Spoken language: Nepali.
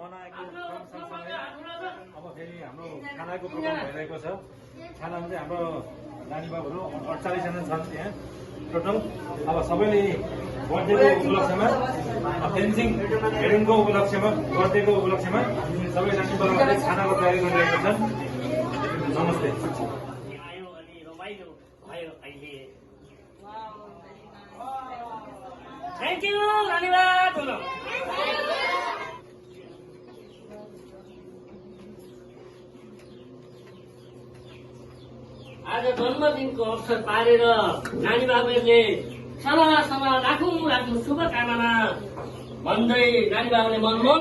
मनाएको क्रम सँगसँगै अब फेरि हाम्रो खानाको प्रोग्राम भइरहेको छ। खानामा चाहिँ हाम्रो नानीबाबुहरू 48 जना छन् यहाँ टोटल। अब सबैले बर्थडेको उपलक्ष्यमा फेन्सिङ हेडिङको उपलक्ष्यमा बर्थडेको उपलक्ष्यमा सबै नानीबाबुहरूले खानाको तयारी गरिरहेका छन्। नमस्ते। थ्याङ्क यू धन्यवाद। आज जन्मदिनको अवसर पारेर नानी बाबुहरूले सदा राखौँ शुभकामना भन्दै नानी बाबुले मनमोहक